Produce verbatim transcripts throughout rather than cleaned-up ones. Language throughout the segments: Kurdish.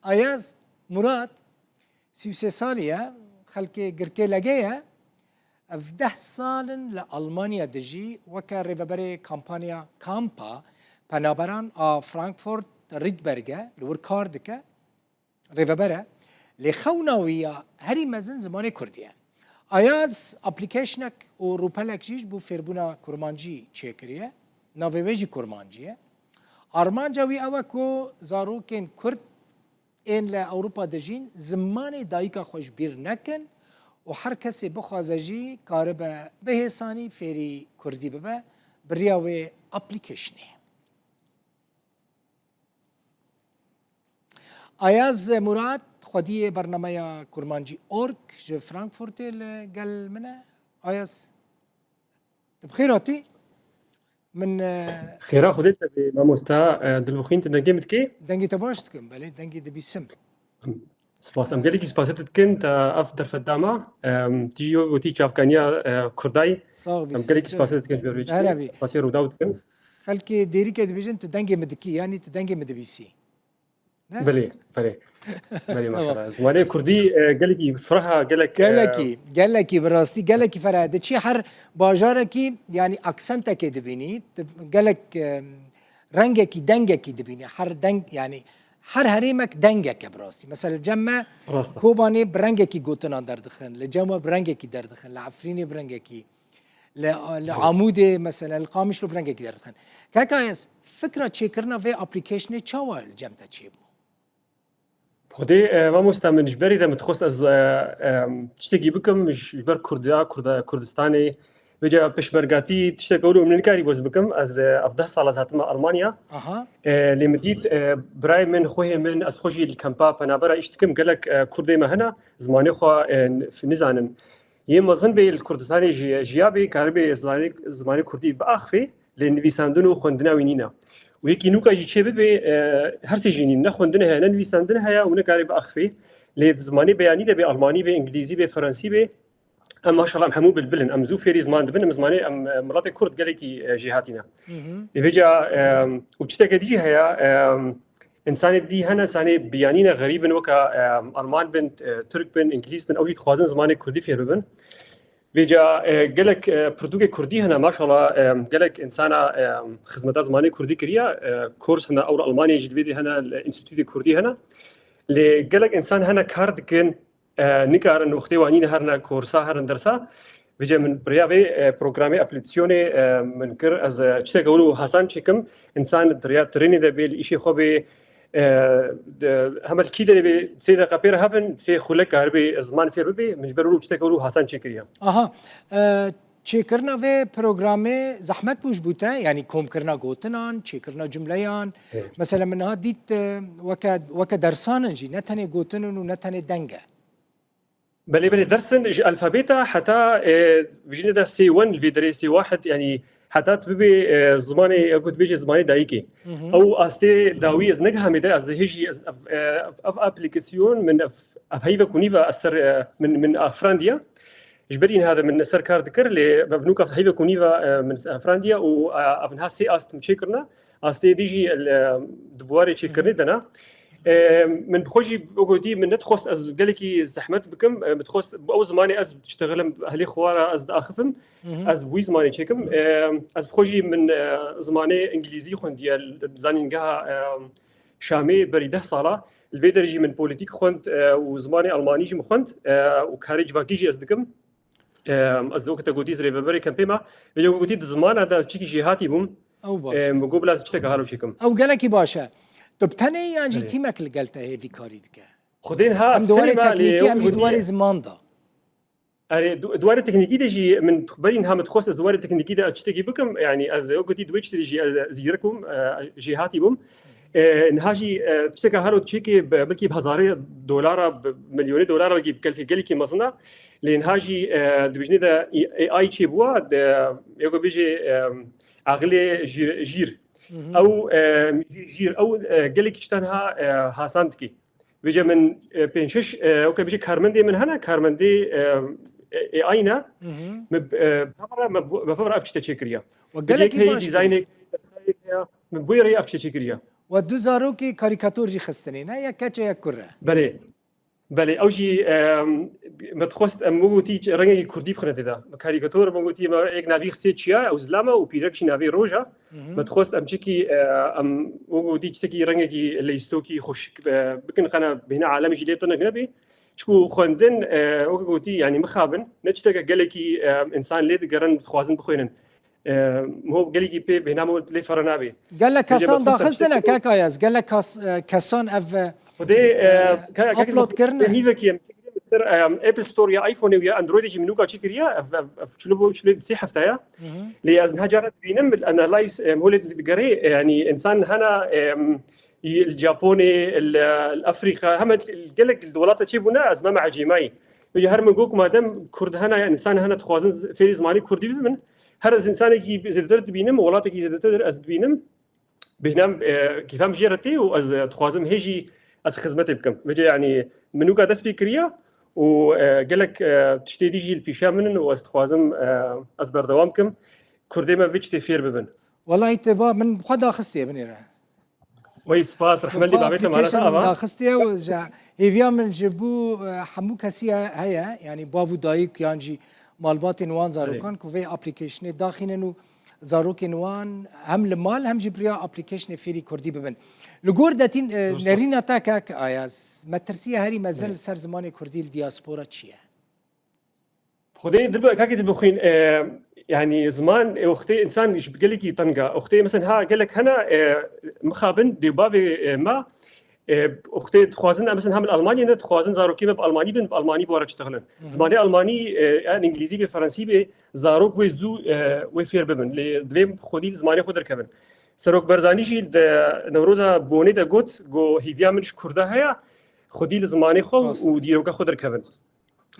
Ayaz Murat, sî û sê salî ye, xelkê Girkê Legê ye. Ev deh sal in li Almanya dijî, weke rêveberê kampanya Kampa Penaberan a Frankfurt Rheinberg e, li wir kar dike, rêveber e. Lê xewna wî ya herî mezin zimanê kurdî ye. Ayaz applicationek û rûpelek jî ji bo fêrbûna kurmancî çêkiriye. Navê wê jî kurmancî ye. Armanca wî ew e ku zarokên kurd ên li Ewropa dijîn zimanê dayika xwe ji bîr nekin û her kesê bixwaze jî karibe bi hêsanî fêrî kurdî bibe bi riya wê applicationê. Ayaz Murat, xwediyê bernameya Kurmancî Org ji Frankfurtê li gel min e. Ayaz, tu bi xêr hatî? Min, e, Xêra Xwedê te bê, mamosta, e, Dilbixwîn, tu dengê min dikî? Dengê te baş dikim, belê, dengê dibîsim. Spas, em gelekî spasê te dikin, te ev derfet dama. Em, tu jî wekî çavkaniya, e, Kurdayî. Sağ ol, Em gelekî spasê te dikin, ji ber vê Her tiştê. Spasê Rûdaw dikin. Xelkê Dêrîkê dibêjin, tu dengê min dikî, yanî tu dengê min dibîsî. Ne? Belê, belê. Belê, Tamam. maşallah. Zimanê Kurdî, e, gelekî fireh e, gelek, e, Gelekî, gelekî bi rastî, gelekî fireh e. Diçî her bajarekî, yanî aksentekê dibînî, tu gelek, e, rengekî, dengekî dibînî. Her deng, yanî her herêmek dengek e bi rastî. Mesela li cem me Rast e. Kobanê bi rengekî gotinan derdixin, li cem we bi rengekî derdixin, li Efrînê bi rengekî, li, li Belê. Amûdê mesela, li Qamişlo bi rengekî derdixin. Keka Ayaz, fikra çêkirina vê applicationê çawa li cem te çêbû? Xwedê, e, mamosta, min ji berî de min dixwest ez, e, e, tiştekî bikim ji, ji ber Kurda, Kurda, Kurdistanê. Vêca pêşmergatî tiştek ew min nikarî boz bikim. Ez, e, ev deh sal ez hatime Almanya. Aha. E, lê min dît, e, birayê min, xwehê min, ez xwe jî li kempa penabera îş dikim. Gelek, e, Kurdê me hene, zimanê xwe, e, n-, f-, nizanin. Yê mezin bê li Kurdistanê jî, jiya bê, karibê zimanê, zimanê Kurdî biaxivê. Lê nivîsandin û xwendina wî nîne. Û yekî nûka jî çê bibe, e, her sê jî nîn. Ne xwendin heye, ne nivîsandin heye û ne karê biaxivê. Lê di zimanê beyanî de bê, almanî bê, îngilîzî bê, fransî bê, em maşallah em hemû bilbil in. Em zû fêrî ziman dibin, em zimanê, em, e, miletê Kurd gelekî, e, jêhatî ne. Hı hı. Lê vêca, e, û çiteke dî jî heye, e, Însanê dî hene, însanê biyanî ne, xerîb in, weka, e, Alman bin, e, Tirk bin, Îngilîz bin, ew jî dixwazin zimanê Kurdî fêr bibin. Vêca, e, gelek, e, pirtûkê Kurdî hene, maşallah, e, gelek însana, e, xizmeta zimanê Kurdî kiriye, e, kurs hene, ewro Almanyayê jî divê dê hene, li înstîtûtê Kurdî hene. Lê gelek însan hene kar dikin, e, nikarin wextê wan nîne herine kursa, herin dersa. Vêce min bi riya vê, e, programê aplikasyonê, e, min kir, ez, e, çitek ewro hasan çêkim. Însan di riya trênê de bê, li îşê xwe bê, e, de, hema li kî derê bê, sê deqa pê re hebin, sê xulek karibê ziman fêr bibê, min ji ber wilo çitek ewro hasan çêkiriye. Aha, e, çêkirina vê programê zehmet bû ji bo te? Yanî komkirina gotinan, çêkirina cumleyan. Evet. Mesela min niha dît, e, weke, weke dersan in jî, ne tenê gotin in û ne tenê deng e. Belê, belê, ders in ji alfabeta heta, e, bijîne de C one li vê derê, C wahid, yanî heta tu bibê, e, zimanê, e, ku dibêje zimanê dayikê. Hı hı. Ew astê dawî ez negihamê de, ez hê jî ez, ev, e, ev, ev aplikasyon min ev, ev heyvek û nîva ez ser, e, min, min afirandiye. Ji ber înha de min ser kar dikir, lê ev nûka heyvek û nîva, e, min afirandiye û, e, ev niha sê ast min çêkirine. Astê dî jî, e, di buwarê çêkirinê de ne. E, min bi xwe jî wek gotî, min nedixwest ez gelekî zehmet bikim. E, min dixwest bi ew zimanê ez diştexilim, ehlê xwe re ez diaxifim. Hı hı. Ez bi wî zimanê çêkim. E, ez bi xwe jî min, e, zimanê îngilîzî xwendiye li zanîngeha, e, Şamê berî deh sala. Li vê derê jî min polîtîk xwend, e, û zimanê almanî jî min xwend, e, û karê civakî jî ez dikim. Em, ez wek te gotî, ez rêveberê kempê me. Vêca wek gotî, di zimana de ez çikî jêhatî bûm. Ew baş e. Em, min got, bila ez çiteke halo çêkim. Ew gelekî baş e. Tu bi tenê yan jî Erê. tîmek li gel te hê vî karî dike? Xwedê niha Em ez di warê tenê me, lê teknîkî, ew em jî di gotî warê ziman de. Erê, di, di warê teknîkî de jî min berî niha min dixwest ez di warê teknîkî de ez çitekî bikim. Yanî ez wek gotî di wê çitê jî ez zîrek bûm, e, jêhatî bûm. E, niha jî, e, tişteka halo çêkê bi, belkî bi hezarê dolara, bi milyonê dolara belkî bi kelfê gelekî mezin e. Lê niha jî, e, di bijnê de A I çêbûwa, de, yeko bêjê, e, aqilê jî-, jîr. Hı hı. Ew, e, jî-, jîr, ew, e, gelekî tişta niha, e, hasan dikê. Vêce min, e, pênc şeş, e, weke bêjê karmendê min hene, karmendê, e, A I ne. Hı hı. Min, e, bi hev re, min bi hev re ev tişte çêkiriye. Ve Vêce gelekî heyî baş dîzaynê, kiriye. Min bûyê re ev tişte çêkiriye. We du zarokê karîkator jî xistinê, ne? Yek keç e, yek kur e. Belê. Belê, ew jî, em, me dixwest em wek gotî rengekî kurdî bixine tê de. Karîkator me gotî me yek navî xisê çiya, ew zilama û pîrek jî navê roj e. Me dixwest em çikî, e, em wek gotî çitekî rengekî leyistokî xweşik, e, bikin, qena bêhna alem jî lê tinik nebê. Çiku xwendin, e, wek gotî, yanî mixabin, ne çiteke gelekî, e, însan lê digerin, dixwazin bixwînin. E, ho gelekî pê bêhna me lê fere nabê. Gelek kesan daxistine, kek Ayaz, gelek kes-, e, kesan ev, e, Xwedê, e, ka-, ka-, upload kirine. Hîvekî em ser, e, Apple Store ya iPhone û ya Androidê jî min nûka çi kiriye, ev, ev, ev çilo bo, çilo sê hefte ya. Lê ez niha cara dibînim, analyze, e, holê digerê, e, yanî însan hena, e, li Japonê, li, li Afrîka, hema gelek li welata çêbûne, ez meme ecêmayî. Vêca her min got, madem kurd hene, însan hene dixwazin z-, fêrî zimanê kurdî bibin, her ez însanekî zêdetir dibînim, welatekî zêdetir ez dibînim, bêhna, e, kêfa min jê re tê û ez, e, dixwazim hê jî ez xizmetê bikim. Vêca, yanî, min nûka dest pê kiriye û, e, gelek, e, tiştê dî jî li pîşa min in û ez dixwazim, e, ez berdewam kim. Kurdê me vê tiştê fêr bibin. Wela îtiba min bi xwe daxistiye binêre. Wey spas, rehmet lê babê te, mala te ava. Daxistiye û ji hêviya min ji bo, e, hemû kesî he-, heye, yanî bav û dayik yan jî malbatên wan zarokan ku vê applicationê daxînin û zarokên wan hem li mal hem jî bi riya applicationê fêrî kurdî bibin. Li gor detîn, e, nerîna te kek Ayaz, metirsiya herî mezin li ser zimanê kurdî li diaspora çi ye? Xwedê dibe, kakê dibixwîn, e, yanî ziman, e, wextê însan ji gelekî tenga. Wextê, mesela, ha gelek hene, e, mixabin dê bavê, e, me, e, wextê dixwazin, em, mesela, hem li Almanyê ne, dixwazin zarokê me bi Almanî bin, bi Almanî bi were çitixilin. Zimanê Almanî, e, yan Îngilîzî bê, Fransî bê, zarok wê zû, e, wê fêr bibin. Lê divê xwedî li zimanê xwe derkevin. Serok Barzanî jî di Newroza Bonê de got, got, hîviya min ji Kurda heye, xwedî li zimanê xwe û dîroka xwe derkevin.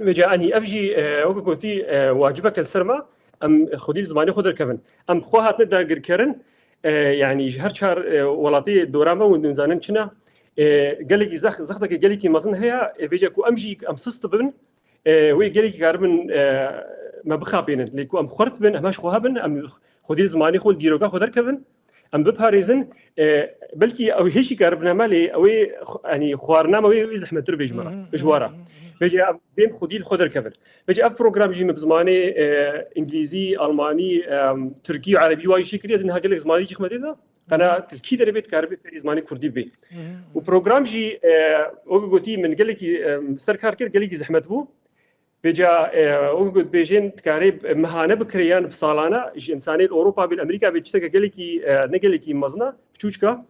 Vêca anî ev jî, e, wek gotî, e, wacibeke li ser me, em xwedî li zimanê xwe derkevin. Em bi xwe hatine dagirkerin, e, yanî ji her çar, e, welatê dora me hûn dizanin çi ne, e, gelekî zex-, zextekê gelekî mezin heye, e, vêca ku em jî em sist bibin, e, wê gelekî karibin, e, me bixapênin. Lê ku em xurt bin, em heş xwe hebin, em xwedî li zimanê xwe li dîroka xwe derkevin, em biparêzin, e, belkî ew hêşî karibine me, lê ew ê xw-, yanî xwarina me wê, wê zehmettir bê ji me re, ji we re. Vêca em dêm xwedî li xwe derkevin. Vêca ev program jî min bi zimanê, e, îngilîzî, almanî, em, tirkî û erebî wa jî çêkiriye, ez niha gelek zimanî jî xizmetê de. Qena li kî derê bê dikaribe fêrî zimanê kurdî bê. Û program jî, e, wek gotî min gelekî, em, ser kar kir, gelekî zehmet bû. Vêca, e, wek ku dibêjin, dikarê mihane bikire yan bi salane ji însanê li Ewropa bê, li Amerîka bê, tişteke gelekî, e, ne gelekî mezin e, biçûçka.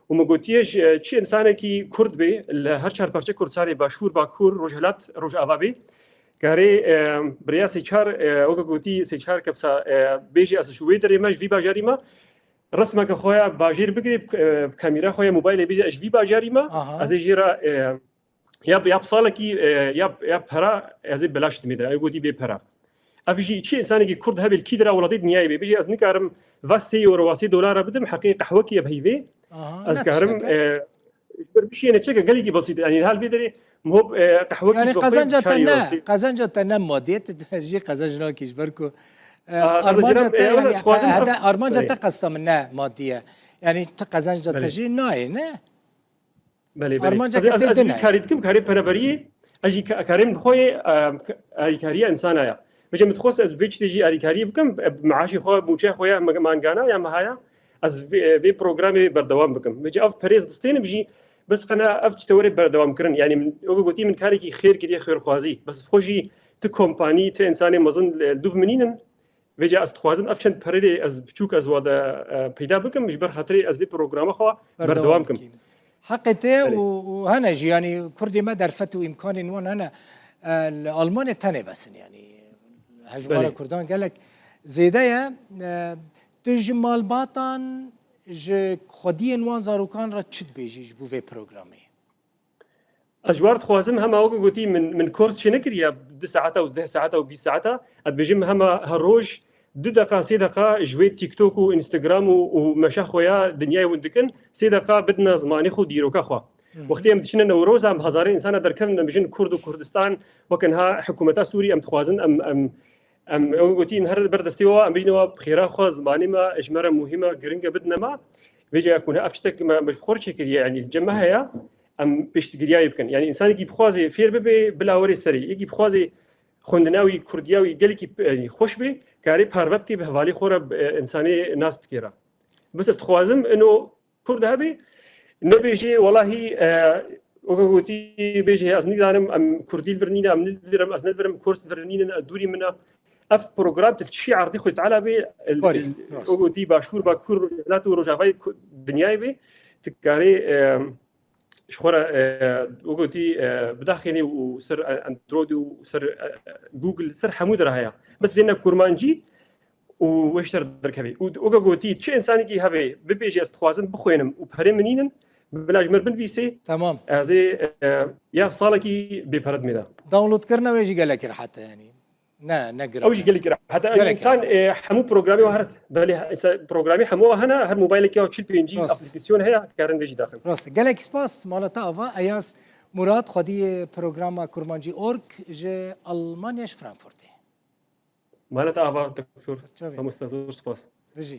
Û min gotiye ji, e, çi însanekî kurd bê, li her çar parçe Kurdistanê, Başûr, Bakur, Rojhilat, Rojava bê, karê, e, bi rêya sê çar, e, wek ku gotî, sê çar kepsa, e, bêjî ez ji wê derê me, ji vî bajarî me, resmeke xwe ya bajêr bigirê, bi, e, bi kamera xwe ya mobaylê bêjî ez ji vî bajarî me, ez ê jê re, e, ya, ya bi salekî, e, ya, ya pera ez ê belaş dimê de, ew gotî bê pera. Ev jî çi însanekî kurd hebe li kî dira welatê dinyayê bê, bêjî ez nikarim va sê euro, va sê dolara bidim, heqê qehwekî ye bi heyvê. Ez karim, e, ji ber bişiyene çeke gelekî besît, yanî hal vê derê mihop, e, qehwekî. Yanî qezenca te ne, qezenca te ne madî ye, tu jî qezenc nakî ji ber ku, e, armanca te, yanî hede armanca te qesta min ne madî ye. Yanî tu qezenca te jî nayê, ne? Belê, belê. Armanca ke tê din e. Karî dikim, karê pereveriyê, ez jî ka-, karê min bi xwe yê, em, k-, alîkariya însana ya. Vêca min dixwest ez vê çitê jî alîkariyê bikim, e, meaşê xwe, mûçeya xwe ya me-, mangana ya mehaya, ez vê, vê programê berdewam bikim. Vêca ev perê ez distênim jî, bes qena ev çite were berdewam kirin. Yanî min, wek gotî min karekî xêr kiriye, xêrxwazî. Bes xwe jî ti kompanî, ti însanê mezin li, li dûv min nînin. Vêca ez dixwazim ev çend perê ez biçûk ez wa de, e, peyda bikim, ji ber xatirê ez vê programa xwe berdewam kim. Heqê te û, û hene jî, yanî kurdê me derfet û îmkanên wan hene, e, li Almanya tenê besin, yanî hejmara kurdan gelek zêde ye. E, tu ji malbatan, ji xwediyên wan zarokan re çi dibêjî ji bo vê programê? Ez ji war dixwazim, hema wekî gotî, min, min kors çênekiriye du saeta û deh saeta û bîst saeta. Ez dibêjim hema her roj du deqa, sê deqa ji wê TikTok û Instagram û, û meşa xwe ya dinyayê hûn dikin, sê deqa bidine zimanê xwe û dîroka xwe. Wextê em diçine Newroza, em hezarê insana derkevin, em bijin Kurd û Kurdistan, wek niha hikûmeta Sûrî em dixwazin, em, em, em, ew gotî, em her ber destê we, em bijine we bi xêra xwe, zimanê me, ji me re muhîm e, giring e, bidine me. Vêca ku ne ev tiştek me, me xwe çêkiriye, yanî li cem me heye, em piştgiriyayê bikin. Yanî însanekî bixwaze fêr bibe, bila were serê. Yekî bixwaze xwendina wî, kurdiya wî gelekî, yanî xweş be, karê parve bike bi hevalê xwe re, e, însanê nas dike re. Bes ez dixwazim ino kurd hebe, nebêje, welahî, e, weke gotî, bêje, ez nizanim, em kurdî li vir nîne, em nedibirim, ez nedibirim, kurs li vir nînin, ez dûrî min e. Ev program tu çi erdê Xwedê Teala bê, el-, Barî, el-, rast. Weke gotî, başûr, bakur, rojhilat û rojavayê ku-, dinyayê bê, tu karê, e, ji xwe re, e, weke gotî, e, bidaxênê û ser Android û ser, e, Google, ser hemû de re heye. Bes dêne kurmancî û wê ji te re derkevê. Û weke gotî, çi însanekî hebe, bibêje, ez dixwazim bixwînim û perê min nînin, bila ji min binivîsê, Tamam. ez ê, e, ya salekî bê pere dimê de. Download kirina wê jî gelekî rehet e, yanî. Ne, ne giran Ew jî e. Gelekî rehet. Heta Gelekî insan, rehet. e, hemû programê wa her, belê, insan programê hemû wa hene, her mobaylekê wa çil pêncî Rast. Aplikasyon heye, dikarin vê jî daxin. Rast. Gelek spas, mala te ava. Eyaz Murat, xwediyê programa Kurmancî Org ji Almanya, ji Frankfurtê. Mala te ava, doktor. Serçavê. Mamoste, zor spas. Bijî.